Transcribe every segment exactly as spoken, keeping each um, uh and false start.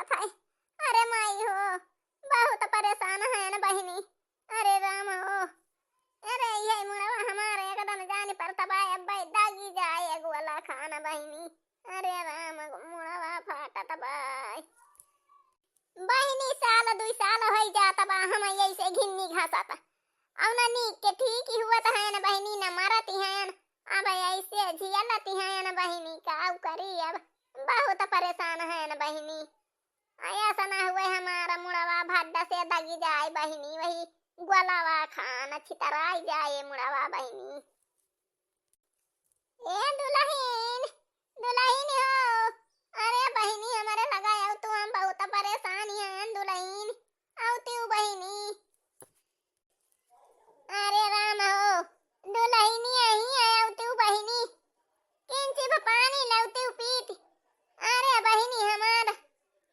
अरे माई हो, बहुत परेशान हयन बहिनी। अरे राम हो, अरे यही मुड़वा हमारे एकदम जानी परत बा, अब दागी जाए गोला खान बहिनी। अरे राम, मुड़वा फाटत बा बहिनी, साल दुई साल होई जात बा हम यही से घिन्नी घासत, अउ ना नीक के ठीक ही हुअत हयन बहिनी, न मरत हयन। अब ऐसे झियलत हयन बहिनी, का करी अब, बहुत परेशान हयन बहिनी। अइसा ना हुए हमारा मुड़वा भड्डा से दगी जाए बहिनी, वही गोलवा खान छितराई जाए मुड़वा बहिनी। ए दुलहिन, दुलहिन हो, अरे बहिनी हमरे लगा आउ तू, हम बहुत परेशान हयन दुलहिन, आउ तू बहिनी। अरे राम हो, दुलहिनी अही है, अउतू बहिनी, किंचिब पानी लउतू पीत। अरे बहिनी हमार,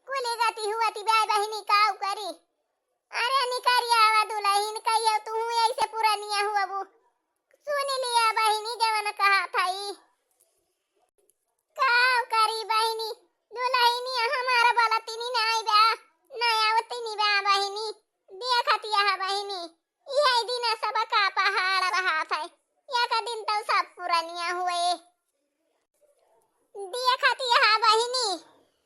कुली गति हुअती बा बहिनी, काउ करी। अरे निकरि आवा दुलहिन, कहियो तू ऐसे पुरनिया हुअबू। सुनि लिया बहिनी जवन कहा थई। काउ करी बहिनी, दुलहिनी हमार बोलतिनी नाई बा, ना आवतिनी बा बहिनी, देखतिया है बहिनी, इहे दिन सब का पहाड़ रहत है, एक दिन तो सब पुरनिया हुए। देखतिया है बहिनी,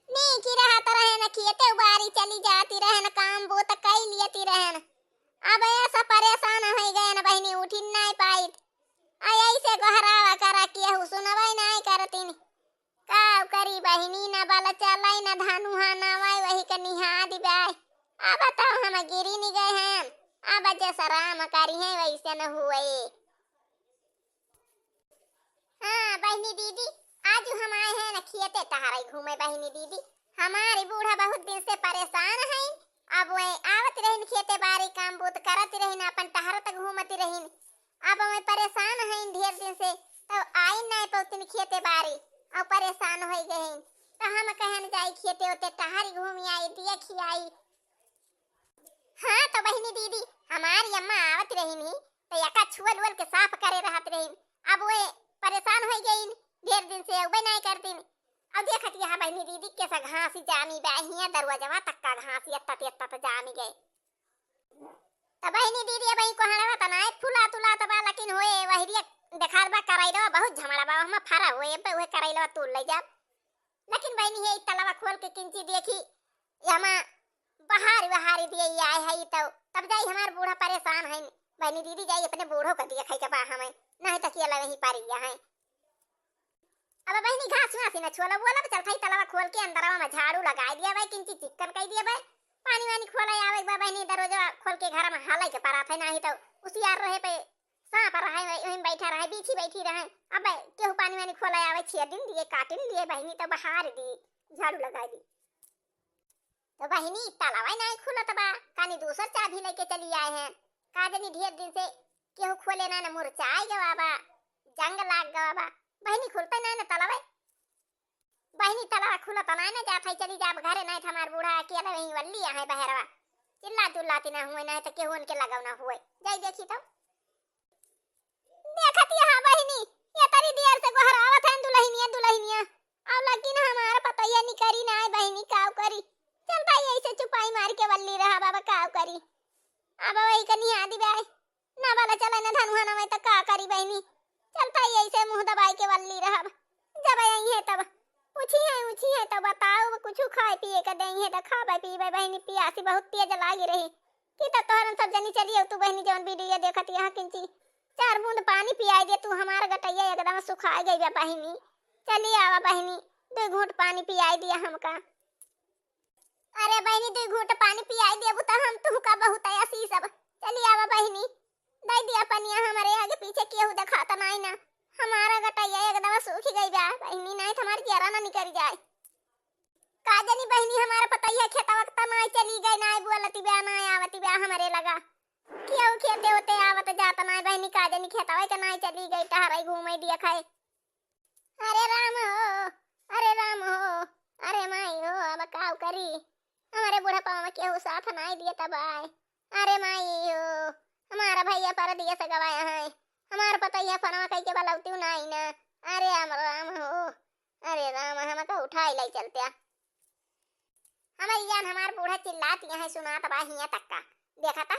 नीकी रहत रहन, खेते बारी चली जाती रहन, काम बूत कई लियती रहन, अब ऐसा परेशान होइ गयन बहिनी, उठिन नाई पाइत। आ ऐसे गोहरावा करा केहू सुनवाई नाई करतिन। काउ करी बहिनी, न बल चलाई, न धनुहा नवाई, वही के निहाद बाय। अब तो हम गिरी नि गए हैं, अब जैसा राम करी है वैसे न हुए। हाँ बहिनी दीदी, आज हम आए हैं न खेते टहराई घूमे बहिनी दीदी। हमारी बूढ़ा बहुत दिन से परेशान है, अब वह आवत रहिन खेते बारी काम बूत करत रहिन, अपन टहरत घूमत रहिन। अब वह परेशान है ढेर दिन से, तब आई नहीं पौतिन खेते बारी, और परेशान हो गए हैं। तो हम कहन जाई खेते ओते टहरी घूमी आई, देखी आई। हाँ तो बहिनी दीदी, हमारी अम्मा आवत रहिन ही, तो यका छुअल उअल के साफ करे रहत रहिन। अब वे परेशान हो गईन, ढेर दिन से अउबे नाई करतिन। अब देखत यहाँ बहिनी दीदी कैसा घास जामी बा, हियाँ दरवाजवा तक का घास यत्ता यत्ता तो जामी गए। तो बहिनी दीदी अब कोहड़वा तो नाई फुला तुला तो बा, लेकिन होए वहरिया देखात बा करैलवा बहुत झमड़ा बा, हम फरा हुए, अब वह करैलवा तोड़ ले जाब। लेकिन बहिनी, हे तलवा खोल के किंची देखी, ये हमा बहारी बहारी दिए ये आए है, तो तब जाई हमार बूढ़ा परेशान है। बहिनी दीदी जाई अपने बूढ़ो का दिया खाई के बा हमें, नहीं तो किया लगे ही पारी है। अब बहिनी घास वास ही न छोला बोला, चल खाई तलवा खोल के अंदरवा में झाड़ू लगाई दिया भाई, किंची चिक्कन कई दिया भाई, पानी वानी खोला आवे बा बहिनी, दरवाजा खोल के घर में हालाई के परात है, नहीं तो उसियार रहे पे सांप रहे, वही, वहीं बैठा रहे, बीछी बैठी रहे। अब केहू पानी वानी खोला आवे, छेदिन दिए, काटिन दिए बहिनी, तो बहार दी, झाड़ू लगाई दी। तो बहिनी, तलवा नाई खुलत बा, कानी दूसर चाभी लेके चली आए हैं। का जनी ढेर दिन से केहू खोले ना, न मुरचाई गवा बा, जंग लाग गवा बा। बहिनी, खुलते ना न तलवा। बहिनी, तलवा खुलत ना न जात है, चली जाब घरे, नहीं तो हमार बूढ़ा अकेले वहीं वल्ली आहे बहरवा। चिल्ला चुल्लाती ना हुए, नहीं तो केहू उनके लगाव ना हुए। जाई देखी तो। देखत यहाँ बहिनी, ये तरी देर से गोहरावत हैं दुलहिनिया, दुलहिनिया। अब लेकिन हमार पतोहिया निकरी ना है बहिनी, काव करी? चलता ही ऐसे चुपाई मार के वल्ली रहा बाबा, काव करी? अब वही कनी आदि बाय। ना बाला चले ना धनुहा ना मैं तो का करी बहिनी? चलता ही ऐसे मुँह दबाई के वल्ली रहब। जब आई है तब पूछी है, ऊँची है तो बताओ, कुछ खाए पिए के देई है तो खाबे पीबे बहिनी, पियासी बहुत तेज लागी रही। कि तब तोहरन सब जनी चली आउ तू बहिनी जवन वीडियो देखत यहाँ किंची चार बूंद पानी पियाई दे तू, हमार गटैया एकदम सुखाई गई बा बहिनी। चली आवा बहिनी, दो घूंट पानी पियाई दिया हमका। अरे बहिनी, दो घूंट पानी पियाई देबू त हम तुहका बहुत आसी सब। चली आवा बहिनी, दे दिया पनिया, हमारे आगे पीछे केहू देखात नाई ना, हमारा गटैया एकदम सूख गई बा बहिनी, नहीं तो हमार जियरा ना निकल जाए। का जनी बहिनी, हमार पतैया खेतवा के त नाई चली गई, नाई बोलती बा, नाई आवती बा हमरे लगा। केहू खेते ओते आवत जात नाई बहिनी, का जनी खेतवा के नाई चली गई, टहराई घूमे दिया खाए। अरे राम हो, अरे राम हो, अरे माई हो, अब काउ करी? हमारे बुढ़ापा में केहू साथ नाई दिया तब आए। अरे माई हो, हमारा भैया परदेस गवाया है, हमार पतैया फोनवा कई के बलौती नाई ना। अरे राम राम हो, अरे राम, हमका उठाई लाई चलत्या। हमारी जान, हमार बूढ़ा चिल्लात यहाँ सुनात बा हियाँ तक का। देखा ता,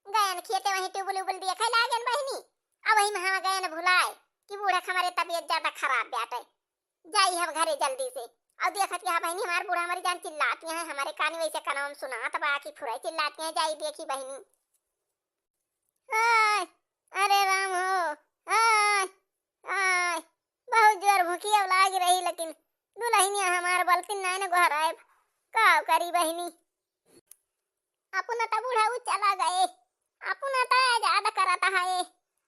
गयन खेते वहीं ट्यूबल उबल देखे लागेन बहिनी। अब वहीं में हम गयन भुलाए कि बूढ़ा के हमारे तबीयत ज्यादा खराब बाटे। जाई हम घरे जल्दी से। और देखत यहाँ बहिनी, हमार बूढ़ा हमारी जान चिल्लात यहाँ, हमारे कानी वैसे कनवा में सुनात बा कि फुराई चिल्लात यहाँ, जाई देखी बहिनी। आय, अरे राम हो, आय, आय, बहुत जोर भूखी अब लाग रही, लेकिन दुलहिनिया हमार बलतिन नाय न गोहराएब, का करी बहिनी? अपना त बूढ़ा उ चला गए, अपना त आजाद करत है,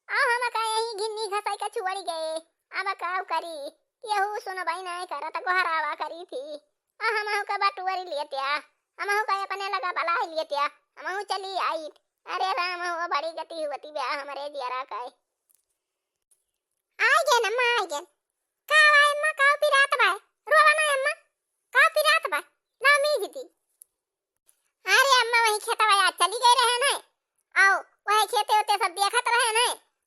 आ हम का यही घिन्नी घसाई का छुअड़ी गए, अब का करी? केहू सुनबाई नाय करत, गोहरावा करी थी, आ हमहू का बटुअरी लेत्या, हमहू का अपने लगा बलाई लेत्या, हमहू चली आई। अरे राम हो, बड़ी गति हुवती बा हमरे जियरा का। आइ गेन अम्मा, आइ गेन। का बा अम्मा, का पिरात बा? रोवा ना अम्मा, का पिरात बा? ना मीज दी। अरे अम्मा, वही खेतवा आज चली गई रहे ना, आओ वही खेते ओते सब देखत रहे ना,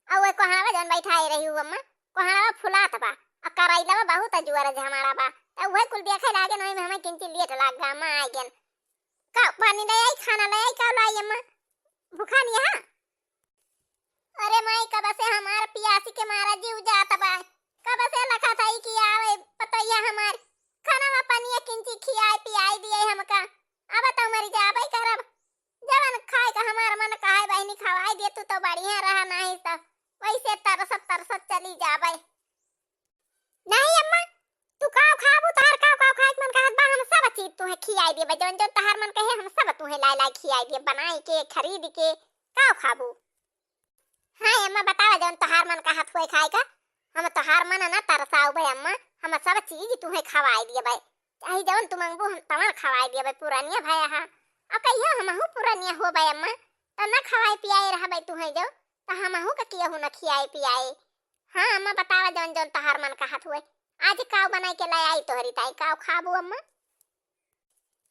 और वही कोहड़वा जौन बैठाए रही हूँ अम्मा, कोहड़वा फुलात बा, और करैलवा बहुत अजुअर झमाड़ा बा, तो वही कुल देखे लागे ना, में हमें किंची लेट लाग गा अम्मा, आइ गेन। का पानी ले आई, खाना ले आई, का लाई अम्मा? भूखा नहीं है? अरे माई, कब से हमार पियासी के मारा जीव जात बा, कब से लखा था कि आवे पतैया हमार, खाना मा पनिया किंची खियाए पियाए दिए हमका, अब तो मरी जाबे करब। जवन खाए का हमार मन कहे बहिनी खवाए दे, तू तो बढ़िया रहा, नहीं तो वैसे तरसत तरसत चली जाबे। नहीं अम्मा, तू काव खाबू, तोहार काव काव खाए के मन कहत बा, हम सब चीज तुहे खियाई देबे, जौन जौन तोहार मन कहे हम सब तुहे लाई लाई खियाई देबे, बनाई के, खरीद के, काव खाबू? हाँ अम्मा, बतावा जौन तोहार मन कहत हुए खाए का, हम तोहार मन ना तरसाउबे अम्मा, हम सब चीज तुहे खवाई देबे, चाहे जौन तू मंगबू हम तवन खवाई देबे, पुरनिया भया हा, और कहियो हमहू पुरनिया होबे अम्मा, तो ना खवाए पियाए रहबे तुहे जो, तो हमहू का केहू न खियाए पियाए। हाँ अम्मा, बतावा जौन जौन तोहार मन कहत हुए। आज काव बनाई के लाई आई तोहरी ताई, काव खाबू अम्मा?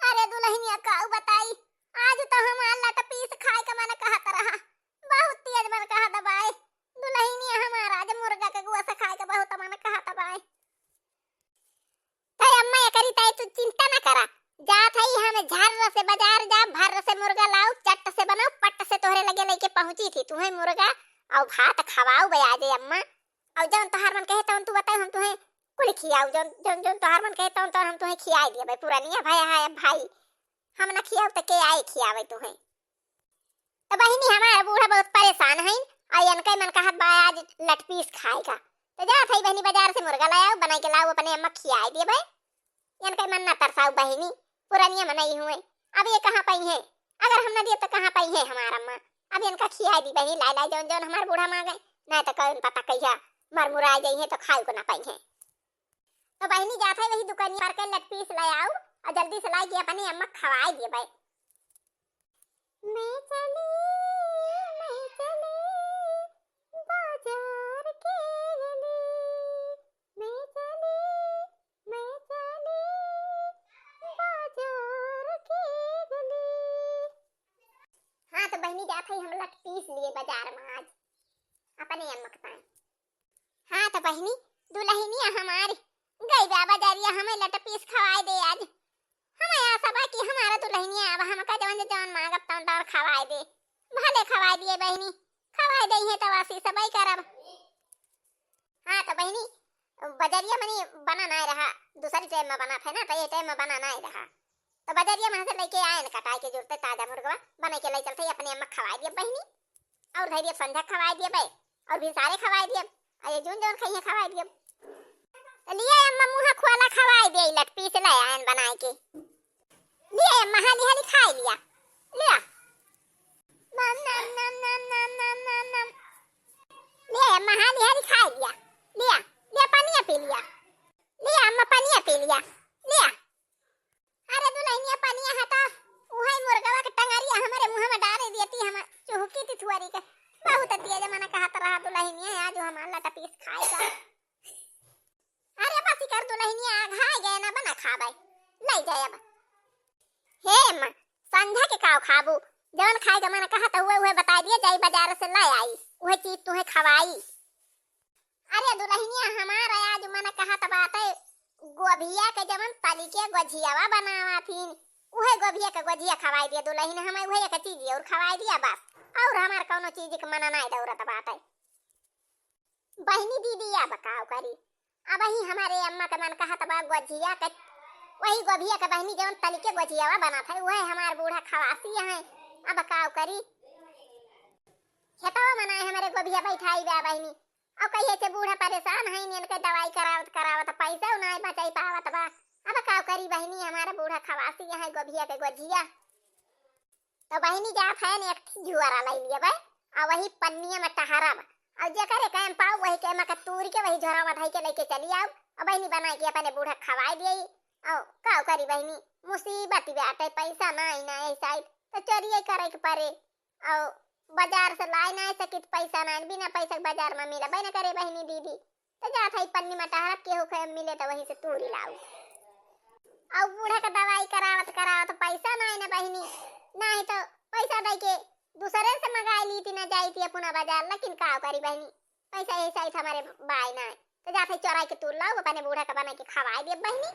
अरे दुलहिनिया, काव बताई, आज तो हमार लट पीस खाए के मन कहत रहा, बहुत तेज मन कहत बाए। दुलहिनिया, हमार आज मुर्गा के गोस खाए के बहुत मन कहत बाए। तै अम्मा, एकरी तै तू चिंता ना करा, जात हई हम झर्र से बाजार जा, भर्र से मुर्गा लाऊ, चट्ट से बनाऊ, पट्ट से तोहरे लगे लेके पहुँची थी, तुहे मुर्गा और भात खवाउबे आजे अम्मा। और जौन तोहार मन कहे तौन तू बताऊ, हम तुहे कुल खियाऊ, जौन जौन जौन तोहार मन कहे तौन तौन हम तुहे खियाए दिए भाई, पुरनिया भया है अब भाई, हम ना खियाऊ तो के आई खियावे तुहे? तो बहिनी, हमार बूढ़ा बहुत परेशान हईन, और इनका मन कहत बा आज लटपीस खाए का। तो जात हई बहिनी, बाजार से मुर्गा ले आओ, बनाई के लाओ, अपने अम्मा खियाए दिए भाई। इनका मन ना तरसाओ बहिनी, पुरनिया मनई हुए, अब ये कहाँ पाई है? अगर हम ना दिए तो कहाँ पाई है हमार अम्मा? अब इनका खियाए दी बहिनी, लाई लाई जौन जौन हमार बूढ़ा मांगे, नहीं तो कौन पता कहिया मरमुरा जाई है तो खाए को ना पाई है। तो बहिनी, जात है वही दुकानिया पर के लटपीस ले आओ, और जल्दी से लाई के अपने अम्मा खवाए दिए भाई। मैं चली, मैं चली बाजार के गली, मैं चली, मैं चली बाजार के गली। हाँ तो बहिनी, जात है हम लटपीस लिए बाजार में आज अपने अम्मा के पाए। हाँ तो बहिनी, दुलहिनिया हमारी गई बा बजरिया, हमें लटपीस खवाए दे आज। हमें आशा बा कि हमारा दुलहिनिया अब हमका जवन जवन मांगब तवन तवन खवाए दे। भले खवाए दिए बहिनी, खवाए दे है तो आशीष सबई करब। हाँ तो बहिनी, बजरिया मनी बना ना रहा, दूसरी टाइम में बना थे ना, तो ये टाइम में बना ना रहा। तो बजरिया में से लेके आए न कटाई के जुड़ते ताजा मुर्गवा, बने के ले चलते अपने अम्मा खवाए दिए बहिनी। और धैर्य संझा खवाए दिए बे, और भिनसारे खवाए दिए, और ये जून जवन खाइए खवाए दिए। तो लिए अम्मा मुँह खोला खवाए दिए, लटपीस ले आयन बनाए के। लिए अम्मा हाली हाली खाए लिया, लिया। नम, नम, नम, नम, नम, नम, नम, नम। लिए अम्मा हाली हाली खाए लिया, लिया, लिया पानिया पी लिया। लिया अम्मा पानिया पी लिया, लिया। अरे दुलहिनिया, पनिया हटा, उहई मुर्गवा के टंगरिया हमरे मुँह में डाले दियती, हम चुहकी थी थुअरी के। बहुत तेज मन कहत रहा दुलहिनिया, आज हमार लटपीस खाए का। अरे बस कर दुलहिनिया, आघाए गए ना बना खाबे, ले जाए अब। हे अम्मा, संझा के काव खाबू? जवन खाए के मन कहत हुए उहे बताई दिए, जाई बाजार से ले आई, उहे चीज तुहे खवाई। अरे दुलहिनिया, हमार आज मन कहत बाटे गोभिया के जवन तली के गोझियावा बनावा थीन, उहे गोभिया के गोझिया खवाई दिया दुलहिन, हमें उहे एक चीज और खवाई दिया बस, और हमार कौनो चीज के मना नाहीं दौरत बाटे। बहिनी दीदी अब काव करी, अबहीं हमारे अम्मा के मन कहत बा गोझिया के, वही गोभिया के बहिनी जौन तलिके गोझियावा बनत है, उहे हमार बूढ़ा खवासी है। अब काव करी, खेतवा मनाए हमारे गोभिया बैठाई बा बहिनी, और कहिए से बूढ़ा परेशान है, इनके दवाई करावत करावत पैसा नाहीं बचाई पावत बा। अब काव करी बहिनी, हमारे बूढ़ा खवासी है गोभिया के गोझिया। तो बहिनी जात है न एक ठे झुआरा लाई लिया बे, आ वही पन्निया में टहरब, और जेकरे कहे पाओ वही के मका तूर के वही झोरा में धई के लेके चली आओ, और बहिनी बनाई के अपने बूढ़ा खवाई दिए। और का करी बहिनी, मुसीबत बाटे, पैसा नाहीं ना यही साइड, तो चोरिये करे के पड़े, और बाजार से लाई नाहीं सकित, पैसा नाहीं, बिना पैसा के बाजार में मिलबे न करे बहिनी दीदी। तो जात है पन्नी में टहरब, केहू के मिले तो वहीं से तूरी लाऊ। और बूढ़ा के दवाई करावत करावत पैसा नाहीं ना बहिनी, नाहीं तो पैसा दे के दूसरे से मंगाई ली थी ना जाई थी अपना बाजार, लेकिन का करी बहिनी, पैसा ऐसा ही हमारे बाई नाहीं। तो जात है चोराई के तूर लाऊ, अपने बूढ़ा के बना के खवाई दे बहिनी,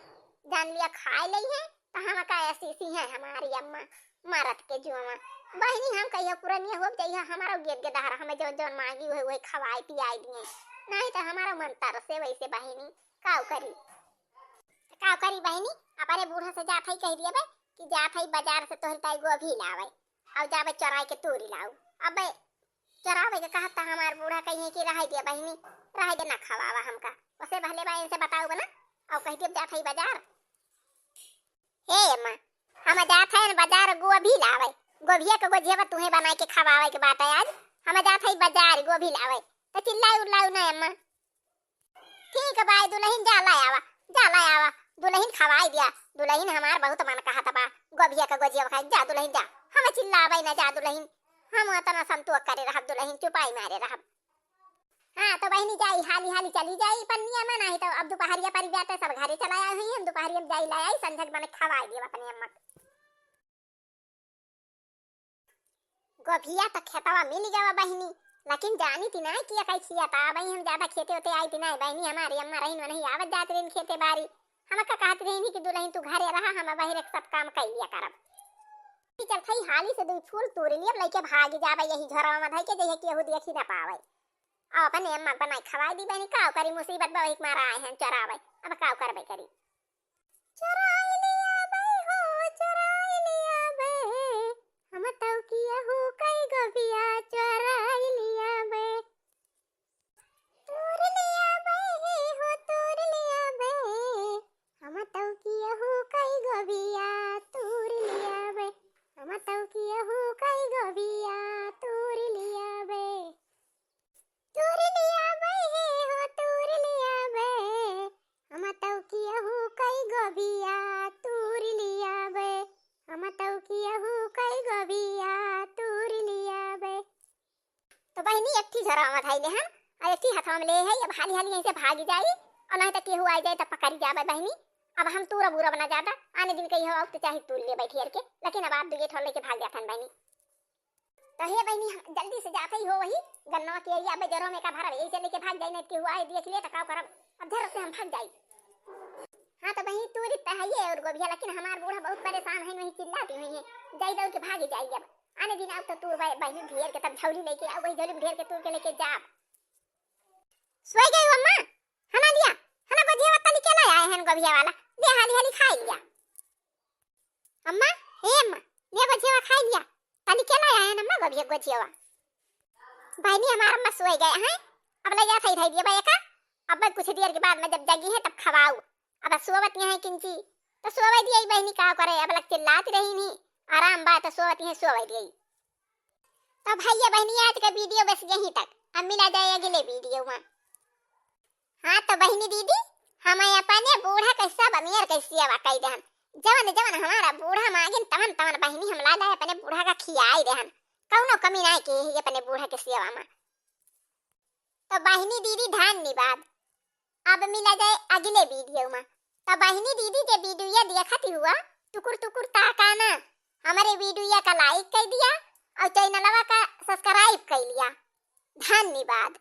जान लिया खाए लई है। तो हम का ऐसी सी है हमारी अम्मा मरत के जुआवा। बहिनी हम कहियो पुरनिया हो जइहा, हमारा गेद के दहरा हमें जौन जौन मांगी हुए वही खवाई पियाई दिए, नाहीं तो हमारा मन तरसे वैसे बहिनी। काव करी, काव करी बहिनी, अपने बूढ़ा से जात है कह दिया बे कि जात है बाजार से तोहरी ताई गोभी लावे, और जाबे चोराई के तूरी लाऊ। अब चोरावे के कहत त हमार बूढ़ा कहिए कि रह दिया बहिनी, रह दे ना खवावा हमका, उसे पहले बा इनसे बताऊ बना, और कह दिया जात है बाजार। हे अम्मा, हम जात हैं बाजार गोभी लावे, गोभिया के गोझिया तुहे बनाए के खवावे के बात है आज। हम जात हैं बाजार गोभी लावे, तो चिल्लाई उल्लाई ना अम्मा। ठीक है भाई, दुलहिन जा ला आवा, जा ला आवा, दुलहिन खवाई दिया। दुलहिन हमार बहुत मन कहत बा गोभिया के गोझिया खाए, जा दुलहिन जा, हम चिल्लावे ना, जा दुलहिन, हम इतना संतोष करे रहब दुलहिन, चुपाई मारे रहब। हाँ, तो बहिनी जाई, हाली हाली चली जाई, पन्निया में नाहीं तो अब दोपहरिया पड़ जाते, सब घरे चला आए हुई, हम दोपहरिया में जाई ला आई, संझक बने खवाई दिया अपने अम्मा के। गोभिया तो खेतवा मिल गवा बहिनी, लेकिन जानी ती ना कि कई छिया ता भाई हम ज्यादा खेते होते आई ती ना बहिनी, हमारी अम्मा रहीन वनही आवत जात रहीन खेते बारी, हम का कहत रहीन कि दुलहिन तू घरे रहा, हम बहिरे सब काम कर लिया करब। कि चल थई हाली से दुई फूल तूर लिया, लइके भागी जाबे यही झोरवा में धई के, जइहे केहू देखी ना पावे। आ अपने अम्मा बनाई खवाई दी बहिनी, का करी, मुसीबत बा, वही के मारा आए हैं चोरावे, अब का करबे करी। चोराई लिया बे हो, चोराई लिया बे, हम तौ किया हूँ कई गोभिया चोराई लिया बे। तूर लिया बे हो, तूर लिया बे, हम तौ किया हूँ कई गोभिया तूर लिया बे, हम तौ किया हूँ कई गोभिया तूर लिया बे। तूर लिया बे हे हो, तूर लिया बे, हम तौ किया हूँ कई गोभिया तूर लिया बे, हम तौ किया हूँ कई गोभिया तूर लिया बे। तो बहिनी एक ठी झोरा में धइले हम, और एक ठी हथवा में ले है, अब हाली हाली यहीं से भागी जाई, और नहीं तो केहू आ जाए तो पकड़ी जाबे बहिनी। अब हम तूरब उरब ना ज्यादा, आने दिन कही हो तो चाहे तूर ले बैठी के, लेकिन अब आप दुए ठो लेके भाग जातन बहिनी। तो हे बहिनी, हम जल्दी से जात ही हो वही गन्नवा के एरिया में जरो में का भरब, यही से लेके भाग जाई, नहीं केहू आए देख ले तो का करब, अब धर से हम भाग जाई। हाँ तो बहिनी तूरी तो है ये और गोभिया, लेकिन हमार बूढ़ा बहुत परेशान है, वही चिल्लाती हुई है, जाई दौड़ के भागी जाई। अब आने दिन आप तो तू बह-, बहिनी ढेर के तब झौली लेके आओ, वही झोली में ढेर के तूर के लेके जाब। सोई गई अम्मा, हना लिया, हना गोझिया वाला तली के ला आए हैं गोभिया वाला, ले हाली हाली खाई लिया। अम्मा, हे अम्मा, ले गोझिया खाई लिया, तली के ला आए हैं अम्मा गोभिया गोझिया। बहिनी हमार अम्मा सोई गए हैं, अब ले जा सही धई दिया बा एका, अब कुछ देर के बाद में जब जगी है तब खवाऊ। अब सोवत यहाँ किंची, तो सोवे दिया बहिनी का करे, अब लग चिल्लात रही नहीं, आराम बा तो सोवत यहाँ सोवे दिया। तो भैया बहिनी आज का वीडियो बस यहीं तक, अब मिला जाए अगले वीडियो में। हाँ तो बहिनी दीदी, हम अपने बूढ़ा के सब अमीर के सेवा कई देहन, जवन जवन हमारा बूढ़ा मांगिन तवन तवन बहिनी हम ला लाए अपने बूढ़ा का खियाई देहन, कौनो कमी नहीं की है अपने बूढ़ा के सेवा में। तो बहिनी दीदी धन्यवाद। अब मिला जाए अगले वीडियो में। तो बहिनी दीदी के वीडियो देखत हुआ टुकुर टुकुर ताकाना, हमारे वीडियो का लाइक कर दिया और चैनलवा का सब्सक्राइब कर लिया। धन्यवाद।